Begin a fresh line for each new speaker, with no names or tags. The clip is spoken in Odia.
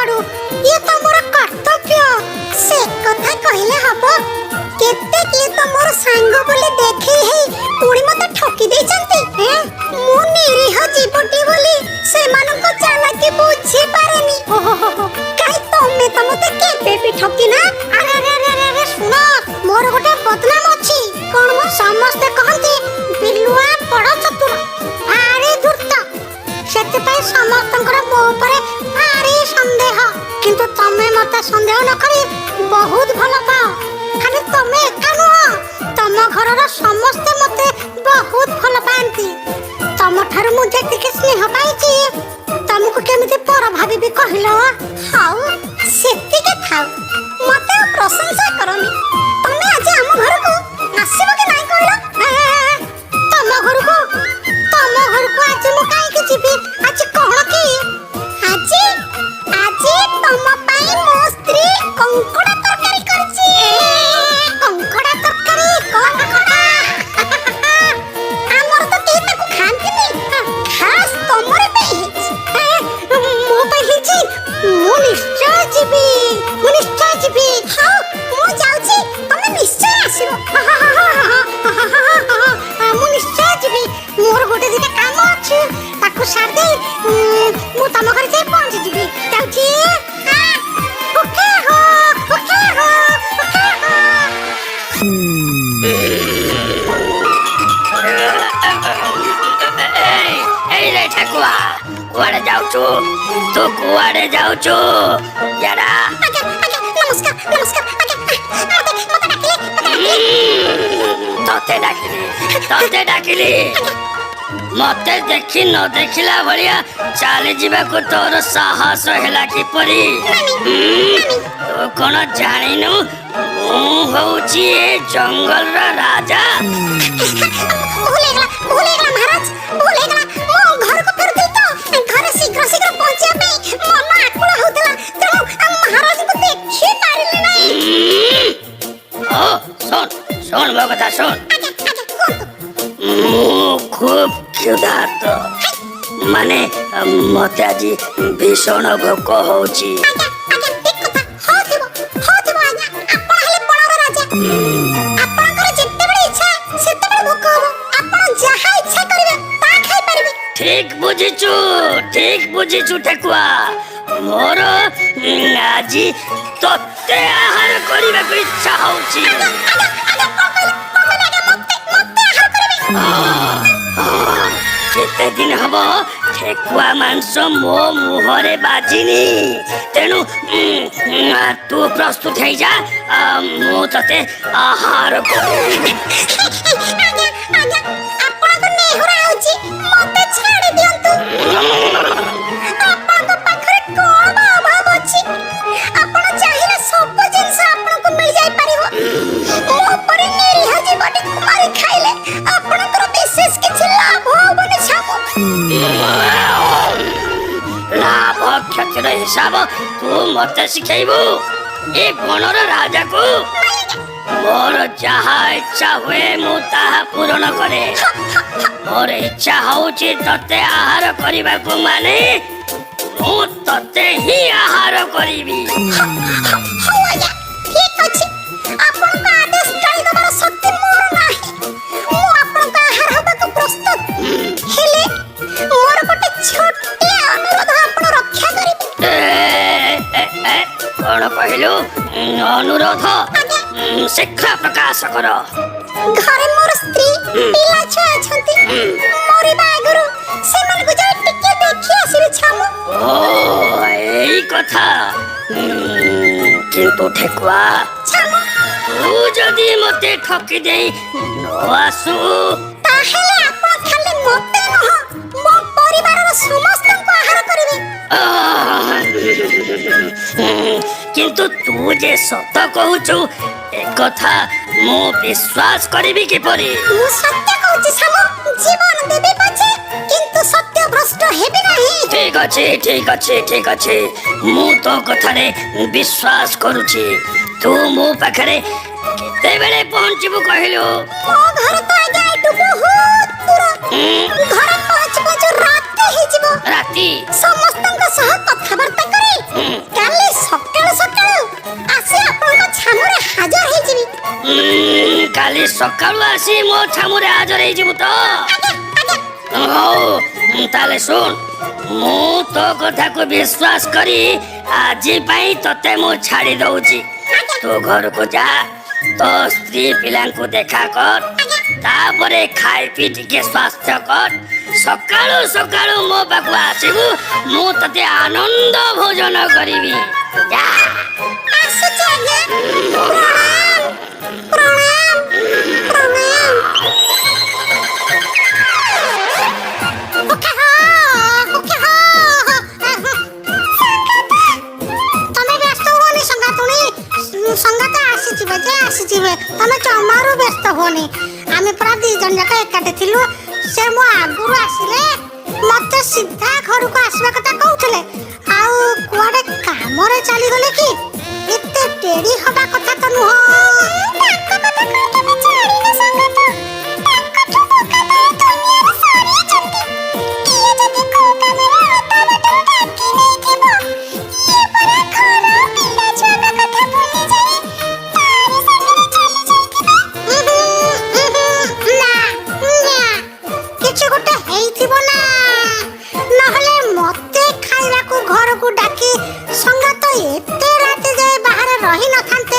ପଡୁ, ଇଏ ତ ମୋର କର୍ତ୍ତବ୍ୟ। ସେ କଥା କହିଲେ ହବ? କେତେ କିଏ ତ ମୋର ସାଙ୍ଗ ବୋଲି ଦେଖେଇ ହେଇ ପୁଣି ମତେ ଠକି ଦେଇଛନ୍ତି। ମୁଁ ନିରୀହ ଜୀବଟି ବୋଲି ସେମାନଙ୍କ ଚାଲାକି ବୁଝିପାରେନି। କାଇଁ, ତମେ ତ ମତେ କେବେ ବି ଠକିନା। ଆରେ ଆରେ ଆରେ ଆରେ ଆରେ, ଶୁଣ, ମୋର ଗୋଟେ ବଦନାମ ଅଛି। କଣ ମୁଁ? ସମସ୍ତେ କହନ୍ତି ବିଲୁଆ ବଡ ଚତୁର, ଭାରି ଧୂର୍ତ୍ତ। ସେଥିପାଇଁ ସମସ୍ତଙ୍କର ମୋ ଉପରେ ଭାରି ସନ୍ଦେହ। କିନ୍ତୁ ତମେ ମତେ ସନ୍ଦେହ ନ କରି ବହୁତ ଭଲ ପାଅ। ଖାଲି ତମେ ଏକା ନୁହଁ, ତମ ଘରର ସମସ୍ତେ ମତେ ବହୁତ ଭଲ ପାଆନ୍ତି। ତମ ଠାରୁ ମୁଁ ଯେତିକି ସ୍ନେହ ପାଇଛି, ତମକୁ କେମିତି ପର ଭାବିବି କହିଲ? ହଉ, ସେତିକି ଥାଉ, ମତେ ଆଉ ପ୍ରଶଂସା କରନି। ତମେ ଆଜି ଆମ ଘରକୁ ଆସିବ କି ନାଇଁ କହିଲ? ଏ, ତମ ଘରକୁ? ତମ ଘରକୁ ଆଜି ମୁଁ କାହିଁକି ଯିବି? ଆଜି କଣ କି? ଆଜି ଆଜି ତମ ପାଇଁ ମୋ ସ୍ତ୍ରୀ କଙ୍କଡା ତରକାରୀ କରିଛି। କଙ୍କଡା ତରକାରୀ, କଙ୍କଡା! ଆମର ତ କେହି ତାକୁ ଖାଆନ୍ତିନି, ଖାସ୍ ତମରି ପାଇଁ ହେଇଛି। ମୋ ପାଇଁ ହେଇଛି? ମୁଁ ନିଶ୍ଚୟ ଯିବି, ମୁଁ ନିଶ୍ଚୟ ଯିବି। ହଉ, ମୁଁ ଯାଉଛି, ତମେ ନିଶ୍ଚୟ ଆସିବ। ହଁ, ମୁଁ ନିଶ୍ଚୟ ଯିବି। ମୋର ଗୋଟେ ଦିଟା କାମ ଅଛି, ତାକୁ ସାରିଦେଇ ମୁଁ ତମ ଘରେ ଯାଇ ପହଞ୍ଚିଯିବି। ଯାଉଛି। ଓକେ ହୋ, ଓକେ ହୋ, ଓକେ ହୋ।
ଏଇ ରେ ଠେକୁଆ, କୁଆଡେ ଯାଉଛୁ ତୁ? କୁଆଡେ ଯାଉଛୁ ୟାଡା?
ଆଜ୍ଞା ଆଜ୍ଞା, ନମସ୍କାର ନମସ୍କାର ଆଜ୍ଞା। ମତେ ମତେ ଡାକିଲେ, ମତେ ଡାକିଲେ?
ତତେ ଡାକିଲି, ତତେ ଡାକିଲି। ମତେ ଦେଖି ନ ଦେଖିଲା ଭଳିଆ ଚାଲିଯିବାକୁ ତୋର ସାହସ ହେଲା କିପରି? ତୁ କଣ ଜାଣିନୁ ମୁଁ ହଉଛି ଏ ଜଙ୍ଗଲର ରାଜା?
ଭୁଲ ହେଇଗଲା, ଭୁଲ ହେଇଗଲା ମହାରାଜ, ଭୁଲ ହେଇଗଲା। ମୁଁ ଘରକୁ ଫେରୁଥିଲି ତ, ଘରେ ଶୀଘ୍ର ଶୀଘ୍ର ପହଞ୍ଚିବା ପାଇଁ ମନ ଆକୁଳ ହଉଥିଲା, ତେଣୁ ମହାରାଜଙ୍କୁ ଦେଖି ପାରିଲି ନାହିଁ।
ଓ ଶୁଣ ଶୁଣ, ମୋ କଥା ଶୁଣ।
ଆଜ୍ଞା ଆଜ୍ଞା, କୁହନ୍ତୁ।
ମୁଁ ଖୁବ୍ କ୍ଷୁଧାର୍ତ୍ତ, ମାନେ ମତେ ଆଜି ଭୀଷଣ ଭୋକ ହଉଛି।
ଆଜ୍ଞା ଆଜ୍ଞା, ଠିକ କଥା, ହଉଥିବ, ହଉଥିବ ଆଜ୍ଞା। ଆପଣ ହେଲେ ବଣର ରାଜା, ଆପଣଙ୍କର ଯେତେବେଳେ ଇଚ୍ଛା ସେତେବେଳେ ଭୋକ ହବ। ଆପଣ ଯାହା ଇଚ୍ଛା କରିବେ ତା ଖାଇପାରିବେ।
ଠିକ ବୁଝିଛୁ, ଠିକ ବୁଝିଛୁ ଠେକୁଆ। ମୋର ଆଜି ତତେ ଆହାର କରିବାକୁ ଇଚ୍ଛା ହଉଛି।
ଆଜ୍ଞା ଆଜ୍ଞା, କଣ କହିଲେ? କଣ କହିଲେ ଆଜ୍ଞା? ମତେ ମତେ ଆହାର କରିବେ?
କେତେ ଦିନ ହବ ଠେକୁଆ ମାଂସ ମୋ ମୁହଁରେ ବାଜିନି। ତେଣୁ ତୁ ପ୍ରସ୍ତୁତ ହେଇଯା, ମୁଁ ତତେ ଆହାର କରିବି।
ଆଜ୍ଞା ଆଜ୍ଞା, ଆପଣଙ୍କ ନେହୁରା ହଉଛି, ମତେ ଛାଡ଼ି ଦିଅନ୍ତୁ। ଆପଣଙ୍କ ପାଖରେ କଣ ବା ଅଭାବ ଅଛି? ଆପଣ ଚାହିଁଲେ ସବୁ ଜିନିଷ ଆପଣଙ୍କୁ ମିଳିଯାଇ ପାରିବ। ମୋ ପରି ନିରୀହ ଜୀବଟିକୁ ମାରି ଖାଇଲେ ଆପଣଙ୍କର ବିଶେଷ କିଛି ଲାଭ ହବନି ଛାମୁ।
ଲାଭ କ୍ଷତିର ହିସାବ ତୁ ମତେ ଶିଖେଇବୁ? ଏ ବଣର ରାଜାକୁ ମୋର ଯାହା ଇଚ୍ଛା ହୁଏ ମୁଁ ତାହା ପୂରଣ କରେ। ମୋର ଇଚ୍ଛା ହଉଛି ତତେ ଆହାର କରିବାକୁ, ମାନେ ମୁଁ ତତେ ହିଁ ଆହାର କରିବି।
ହଉ ଆଜ୍ଞା, ଠିକ ଅଛି। ଆପଣଙ୍କ ଆଦେଶ ଟାଳି ଦେବାର ଶକ୍ତି ମୋର ନାହିଁ। ମୁଁ ଆପଣଙ୍କ ଆହାର ହେବାକୁ ପ୍ରସ୍ତୁତ। ହେଲେ ମୋର ଗୋଟେ ଛୋଟିଆ ଅନୁରୋଧ ଆପଣ ରକ୍ଷା କରିବେ।
ଏ, ଏ, ଏ, କଣ କହିଲୁ? ଅନୁରୋଧ?
ଆଜ୍ଞା।
ଶୀଘ୍ର ପ୍ରକାଶ କର।
ଘରେ ମୋର ସ୍ତ୍ରୀ, ପିଲା ଛୁଆ ଅଛନ୍ତି। ମରିବା ଆଗରୁ ସେମାନଙ୍କୁ ଯାଇ ଟିକେ ଦେଖି ଆସିବି ଛାମୁ।
ଓ, ଏଇ କଥା। କିନ୍ତୁ ଠେକୁଆ,
ଛାମୁ।
ତୁ ଯଦି ମତେ ଠକି ଦେଇ ନ ଆସୁ?
ତାହେଲେ ଆପଣ ଖାଲି ମତେ ନୁହଁ, ମୋ ପରିବାରର ସମସ୍ତଙ୍କୁ ଆହାର କରିବେ।
କିନ୍ତୁ ତୁ ଯେ ସତ କହୁଛୁ ଏକଥା ମୁଁ ବିଶ୍ୱାସ କରିବି କିପରି?
ମୁଁ ସତ୍ୟ କହୁଛି ଛାମୁ। ଜୀବନ ଦେବି ପଛେ, କିନ୍ତୁ ସତ୍ୟ ଭ୍ରଷ୍ଟ ହେବି ନାହିଁ।
ଠିକ ଅଛି, ଠିକ ଅଛି, ଠିକ ଅଛି, ମୁଁ ତୋ କଥାରେ ବିଶ୍ୱାସ କରୁଛି। ତୁ ମୋ ପାଖରେ କେତେବେଳେ ପହଞ୍ଚିବୁ କହିଲୁ?
ମୋ ଘର ତ ଆଜ୍ଞା ଏଠୁ ବହୁତ ଦୂର। ଘରେ ପହଞ୍ଚୁ ପହଞ୍ଚୁ ରାତି ହେଇଯିବ।
ରାତି।
ସମସ୍ତଙ୍କ ସହ କଥାବାର୍ତ୍ତା କରି କାଲି ସକାଳୁ ସକାଳୁ ଆସି ଆପଣଙ୍କ ଛାମୁରେ ହାଜର ହେଇଯିବି।
କାଲି ସକାଳୁ ଆସି ମୋ ଛାମୁରେ ହାଜର ହେଇଯିବୁ ତ? ହଉ, ତାହେଲେ ଶୁଣ, ମୁଁ ତୋ କଥାକୁ ବିଶ୍ୱାସ କରି ଆଜି ପାଇଁ ତତେ ମୁଁ ଛାଡି ଦଉଛି। ତୁ ଘରକୁ ଯା, ତୋ ସ୍ତ୍ରୀ ପିଲାଙ୍କୁ ଦେଖା କର, ତାପରେ ଖାଇ ପିଇ ଟିକେ ସ୍ୱାସ୍ଥ୍ୟ କର। ସକାଳୁ ସକାଳୁ ମୋ ପାଖକୁ ଆସିବୁ, ମୁଁ ତତେ ଆନନ୍ଦ ଭୋଜନ କରିବି। ଯା।
ଆସୁଛି ଆଜ୍ଞା। ପ୍ରଣାମ, ପ୍ରଣାମ, ପ୍ରଣାମ। ଓକେ ହଁ, ଓକେ ହଁ। ତମେ ବ୍ୟସ୍ତ ହୁଅନି ସଙ୍ଗାତୁଣି, ସଙ୍ଗାତ ଆସିଯିବେ ଯେ ଆସିଯିବେ, ତମେ ଜମାରୁ ବ୍ୟସ୍ତ ହୁଅନି। ଆମେ ପୁରା ଦି ଜଣ ଯାକ ଏକାଠି ଥିଲୁ। ସେ ମୋ ଆଗରୁ ଆସିଲେ, ମତେ ସିଧା ଘରକୁ ଆସିବା କଥା କହୁଥିଲେ। ଆଉ କୁଆଡେ କାମରେ ଚାଲିଗଲେ କି? ଏତେ ଡେରି ହବା କଥା ତ ନୁହଁ। ତାଙ୍କ କଥା କଣ କେବେ ଜାଣିନ ସଙ୍ଗାତ? ତାଙ୍କଠୁ ବୋକା ତ ଏ ଦୁନିଆରେ ସରିଛନ୍ତି। କିଏ ଯଦି କୋଉ କାମରେ ଅଧା ବାଟରୁ ଡାକି ନେଇଥିବ, ଇଏ ପରା ଘର ପିଲା ଛୁଆଙ୍କ କଥା ଭୁଲି ଯାଇ ତାରି ସାଙ୍ଗରେ ଚାଲି ଯାଇଥିବେ। ନା ନା, କିଛି ଗୋଟେ ହେଇଥିବ ନା, ନହେଲେ ମତେ ଖାଇବାକୁ ଘରକୁ ଡାକି ସଙ୍ଗାତ ଏତେ ରାତି ଯାଏ ବାହାରେ ରହି ନଥାନ୍ତେ।